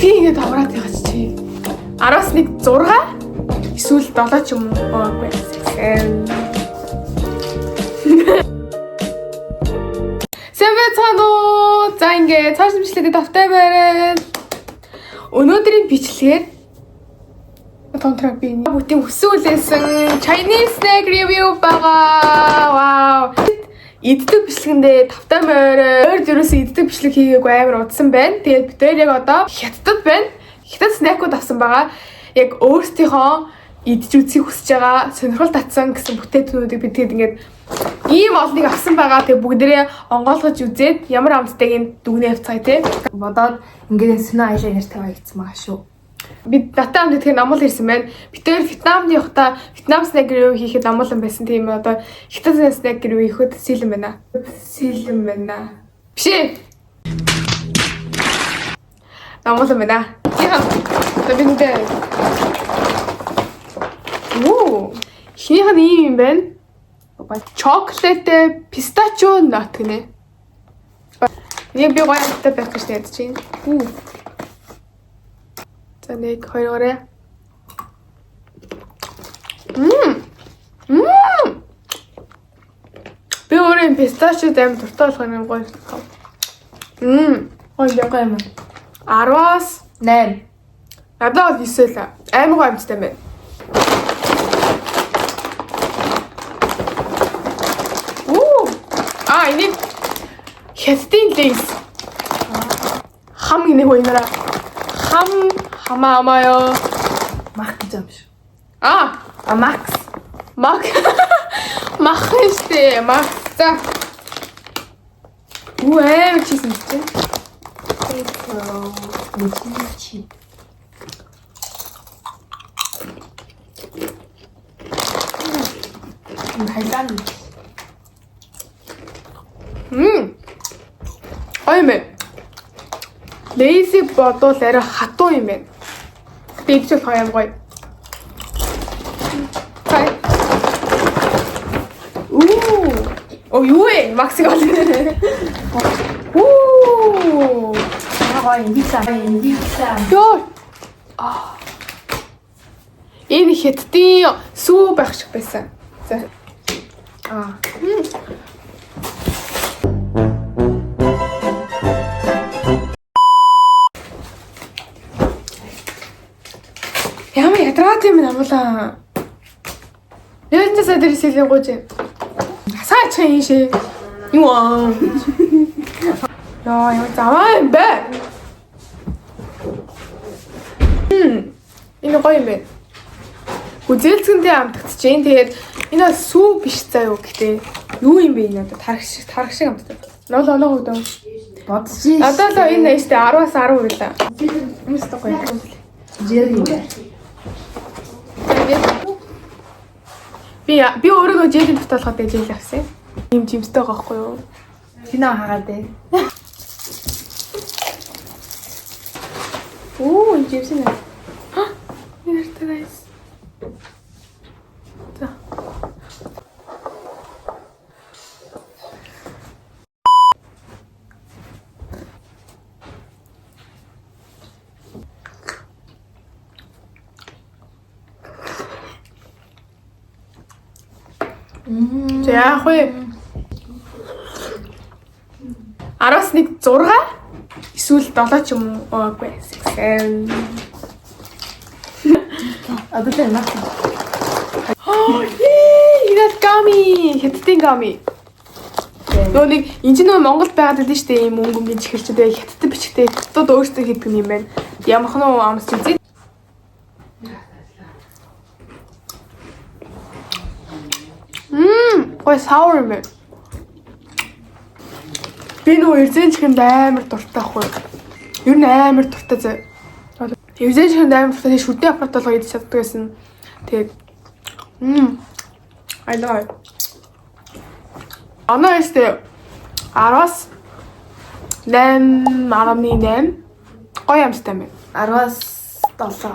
Чи ингэ давраад байгаа чи. 10-аас 1 6 эсвэл 7 ч юм уу. Оогүй. Сайн байцгаана уу? За ингэ цааш бичлэгээ тавтай байрал. Өнөөдрийн бичлэгээр тонтроо би бүгдийн хүссэн үлээсэн Chinese snack review байгаа. Вау. Иддэг бичлэгэндээ тавтай морь. Ойр ерөөсөө иддэг бичлэг хийгээгүй амар удсан байна. Тэгээд бид хоёр яг одоо хятадд байна. Хятад snack-ууд авсан байгаа. Яг өөрсдийнхөө идж үзхийг хүсэж байгаа, сонирхол татсан гэсэн бүтээтгүүнүүдийг бид тэгээд ингээд ийм олныг авсан байгаа. Тэгээд бүгдээрээ онгойлгож үзээд ямар амттайг нь дүгнээ явцгаая тий. Бодоод ингээд сонио eyeliner тавиа гэсэн байгаа шүү. Бид натаа хамт тэгэхээр намуул ирсэн байна. Бид хоёр Вьетнамд явахдаа Вьетнам snack review хийхэд намуулан байсан. Тийм одоо Хятад snack review хийхэд сэлэн байна. Сэлэн байна. Биш ээ. Намуулан байна. Яа. Одоо би нүдэ. Оо. Эхнийх нь ийм юм байна. Chocolate pistachio nut гинэ. Энийг би гоё амттай байх гэж найдаж байна. Үу. За 1 2 3. Мм. Мм. Би өөрөө юм пистачио аим дуртай болохоор юм гоё. Мм. Гоё гоё юм. 10-аас 8. надад бол 9 л амар гоё амттай юм байна. Уу. А энийг хятадын лейс. Хам гинэ хөө энэ. Хам хамаа амаа ёо. Мах гэж юм шүү. А, А Макс. мак. Мах штэ, мах. За. Уу амар чийсэн чи. Мэдээ чи. Хайлаа. Мм. Гоё юм байна. Лейси бодвол арай хатуу юм байна. Гэтэ идэж болох юм гоё. Хай. Уу. Оо юу вэ? Максиг ол. Уу. Аа гоё пицца. Пицца. Йоо. Аа. Энэ хятадын сүү байх шиг байсан. За. Аа. Ямар ядраад юм намуулаа. Нэрнэ сая дээр сэлэн гооч. Асаа ачих юм шээ. Юу аа. Яа, ямар заваа юм бэ? Хм. Энэ гоё юм байна. Гүзээлзгэнтэй амтагдчихээн. Тэгээд энэ бол сүү биш заа юу гэтээ. Юу юм бэ энэ одоо тарах шиг тарах шиг амтдаг. Нол оноо хөдөө. Бодсон. Надад л энэ нэстэ 10-аас 10 байлаа. Юмс гоё. Жэр юм байна. Би өөрийгөө жэлийн дуртай болоход жээл авсан. Ийм жимстэй байгаа байхгүй юу? Кино хагаад ээ. Оо, энэ жимс нэ. Ха. Нэртэй guys. За. За яах вэ? 10-аас 1 6 эсвэл 7 ч юм уу. Оогүй. 7. Одоо тэр Макс. Аа, энэ бол гами, хятадын гами. Нөгөө нэг энэ чинь нөгөө Монголд байгаад байдсан шүү дээ. Ийм өнгө өнгөний чихэрч тэгээ хятад бичгтэй хятадд өөрсдөө хийдэг юм байна. Ямар хан уу амсч үзье. Мм, гой sour юм байна. Би нөгөө эрзэн чихэнд амар дуртай хгүй. Ер нь амар дуртай зэ. Эрзэн чихэнд амар дуртай шүдний аппарат болгоо идэж чаддаг байсан. Тэгээд мм I love it. Оноо өстө 10-аас 8.8 гоё амттай юм байна. 10-аас 7.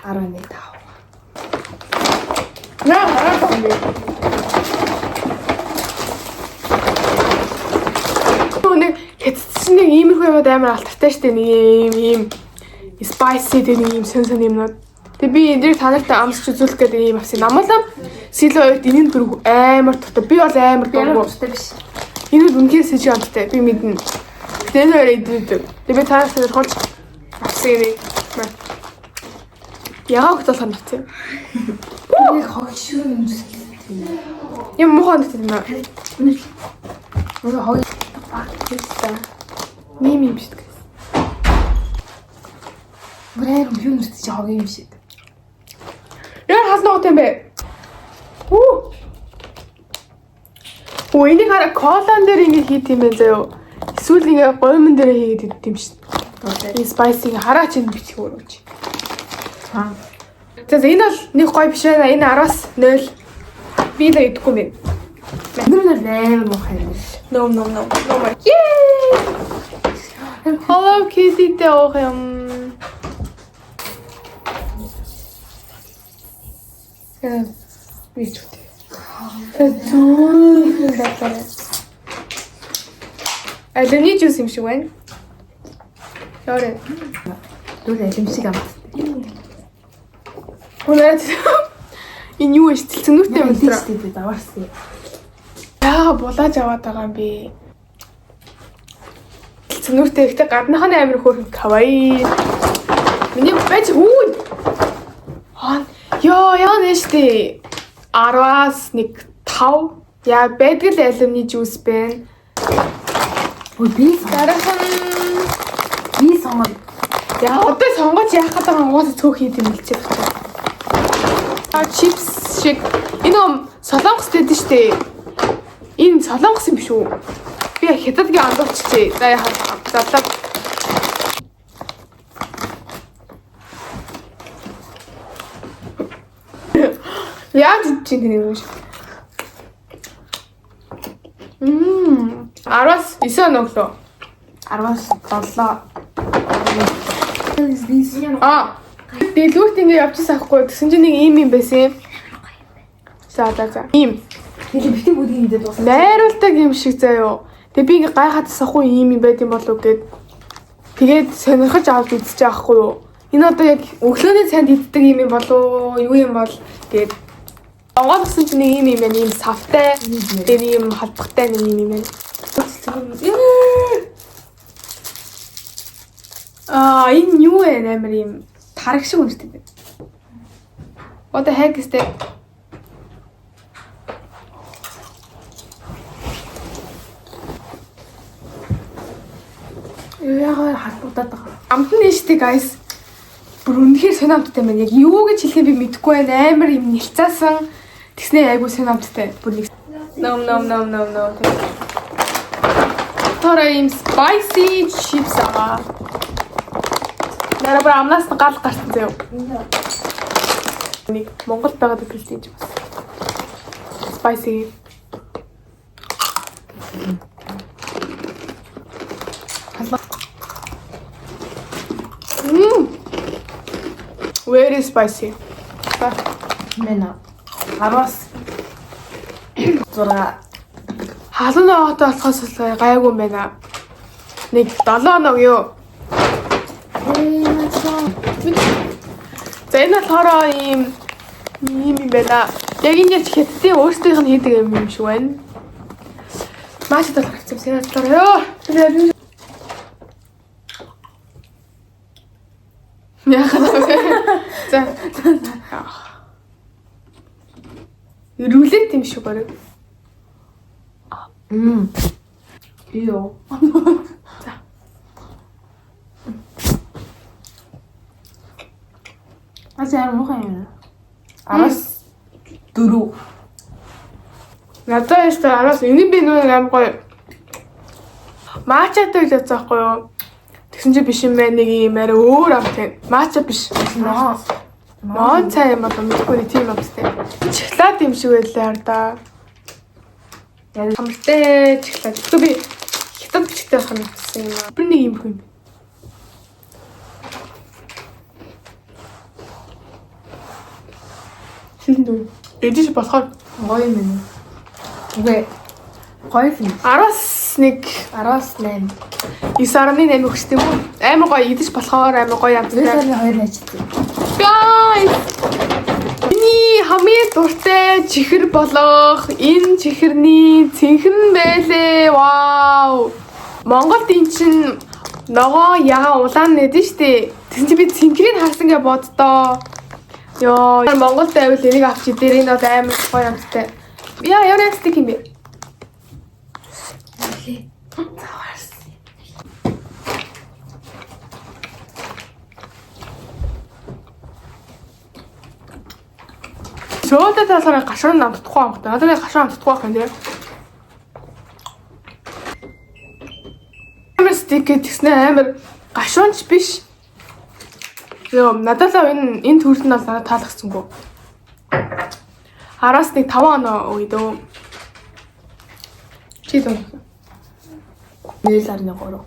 11 5. Наа хараад юм бэ. Нөгөө нэг хятадсан нэг иймэрхүү юмуд амар алтартай штэ нэг ийм ийм Spicy тэр нэг юм сэн сэн юмнууд. Тэгээ би энэ дэр та нартай амсч үзүүлэх гэдэг ийм авсан. Намлаа сэлүү хоёрт энэ нь бүр амар дуртай. Би бол амар дургу. дуртай биш. Энэ бол үнэхээр сэжиг амттай. Би мэднэ. Тэгээ энэ хоёроо иддэг. Тэгээ би та нарт сонирхолж авсан юм. Ягаа өгч болохоор авсан юм. Нэг хог шүү юм шиг. Юм муухай амттай юм аа. Нөгөө хог Нийм юм шиг. бүр амар юу нүрт чи хог юм шиг. Яар халнаа юм бэ? Хүү. Хүү энийг хараа колон дээр ингэ хийт юм байна заяо. Эсвэл ингэ гоймон дээр хийгээд идэх юм шиг. Энэ spicy хараач энэ бичих өрөөч. Аа. За за энэ бол нэг гоё биш байна. Энэ 10-аас 0. Би л идэхгүй юм. Нүр нүр амар муухай юм. No no no. No my. Yay! Hello Kitty дээр уух юм. Э би ч үгүй. Зүүн байдлаар. Алимны жуус юм шиг байна. Яарэ. Нүр алим шиг амттай. Үнэ. Энэ юу вэ? Цэлцэнүүртэй юм Тийм дээр. шүү дээ даваарсан. Яага булааж аваад байгаа юм бэ? Цэлцэнүүртэй ихтэй гаднах нь амар хөөрхөн кавай. Миний байж хүүн. Аа ёо яа нэштэй. 10-аас 1 5. Яа байдаг л алимны жуус байна. Ой би Дараах нь би сонгоо. Яа одоо сонгож яах гэдэг юм угаасаа цөөх хийд юм хэлчихэж байна. А чипс шиг энэ юм солонгос гэдэг нь штэ. Энэ солонгос юм биш үү? Би хятадгийн андуурчжээ. За яхаа задлаа. Яаж чи тийм юм шиг. 10-аас 9 өглөө. 10-аас 7. Is this? Аа. Дэлгүүрт ингэ явчихсан аахгүй. Тэгсэн чинь нэг ийм юм байсан юм. За за за. Ийм. Тэгээ битгий бүгдийг мэдээд дуусна. Найруулдаг юм шиг заяо. Тэгээ би ингээ гайхаад сахгүй ийм юм байд юм болов гэд. Тэгээд сонирхож авч үзчихээ аахгүй юу. Энэ одоо яг өглөөний цайнд иддэг юм юм болов юу юм бол гэд. Онгойлгосон чинь нэг ийм юм байна. Ийм савтай. Тэгээ нэг юм халбахтай нэг ийм юм байна. Аа энэ юу вэ? Амар ийм тараг шиг үнэртэй байна. What the heck is that? Яагаад халбагдаад байгаа. Амт нь штэ guys. Бүр үнэхээр сонь амттай байна. Яг юу гэж хэлхээ би мэдэхгүй байна. Амар юм нэлцаасан. Тэгснээ айгүй сонь амттай. Бүр нэг ном ном ном ном ном. Тора ийм spicy chips аа. Нараа бүр амнаас нь гал гарсан заяа. Нэг Монголд байгаад хэлсэн юм чи бас. Spicy. Very spicy. Мэнэ. 10-аас 6. Халуун ногоотой болохоос л гайгүй юм байна. Нэг 7 ног юу? За энэ болохоор ийм ийм юм байна. Яг энэ яг хятадын өөрсдийнх нь хийдэг юм юм шиг байна. Маш их талархсан юм. Сэнэ талаар ёо. Яхаа. За. Рулет юм шиг бараг. Юу? За. Аса амар муухай юм. 10-аас 4. Надад ястаа араас энэ би нүү амар гоё. Матчатай гэж бодсон байхгүй юу? Тэгсэн чинь биш юм байна нэг юм арай өөр амт юм. Матча биш. Ноо. Моон цай юм болоо мэдэхгүй нэг тийм амттай. Чиглаад юм шиг байлаа да. Хамартай чиглаад. Тэгвэл би хятад бичгтэй байх нь гэсэн юм аа. Би нэг юм хүн. Шилэн дүү. Эдиш болохоор Гоё юм байна. Үгүй. Гоё юм. 10-аас 10-аас 1 10-аас 8. 9.8 өгч тийм үү? Амар гоё идэж болохоор амар гоё амттай. 9.2 найчдаг. Guys! Миний хамгийн дуртай чихэр болох энэ чихэрний цэнхэн байлээ. Вау! Монголд эн чин ногоо ягаан улаан нэдэн штэ. Тэгсэн чи би цэнхрийг харсан гэж боддоо. Йоо, Монголд байвал энийг авч идээр энэ бол амар гоё амттай. Яа, ямар стик юм бэ? Шөөдөө талаараа гашуун амтдахгүй амттай. Надад яг гашуун амтдахгүй байх юм тий. Амар стик гэснээр амар гашуунч биш. Йоо, надад л энэ төрөл нь бол надад таалагдсангүй. 10-аас нэг 5 оноо өгье дөө. Чи дөө. 1.3.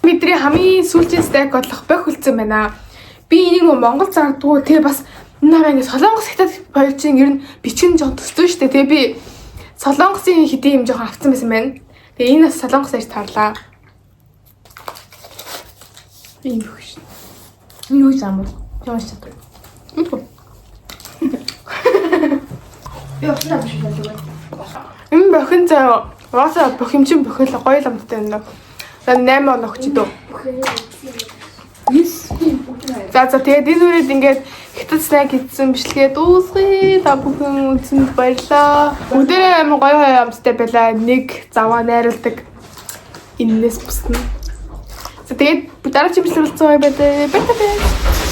Бидний хамгийн сүүлийн стек болох бох үлдсэн байна. Би энийг нөө Монгол зардггүй тэгээ бас энэ хараа ингэ Солонгос хятад хоёр чинь ер нь бичин жоон төстэй шүү дээ. Тэгээ би Солонгосын хэдийн юм жоохон авцсан байсан байна. Тэгээ энэ бас Солонгос аж тарлаа. Энэ бүх шин. Энэ юу ч амар. Ямар ч чадвар. Мэдгүй. Би уснаа биш болов. Энэ бохин заяа. Угаасаа бох юм чинь бохил гоё л амттай юм да. За 8 он өгч дөө. 9. За за тэгээд энэ үрээд ингээд хятад снэк идсэн бичлэгээ дуусгая. Та бүхэн үзсэнд баярлалаа. Бүгдээрээ амар гоё гоё амттай байлаа. Нэг заваа найруулдаг энэс бусна. За тэгээд дараагийн бичлэг болцсон бай бай. Баярлалаа.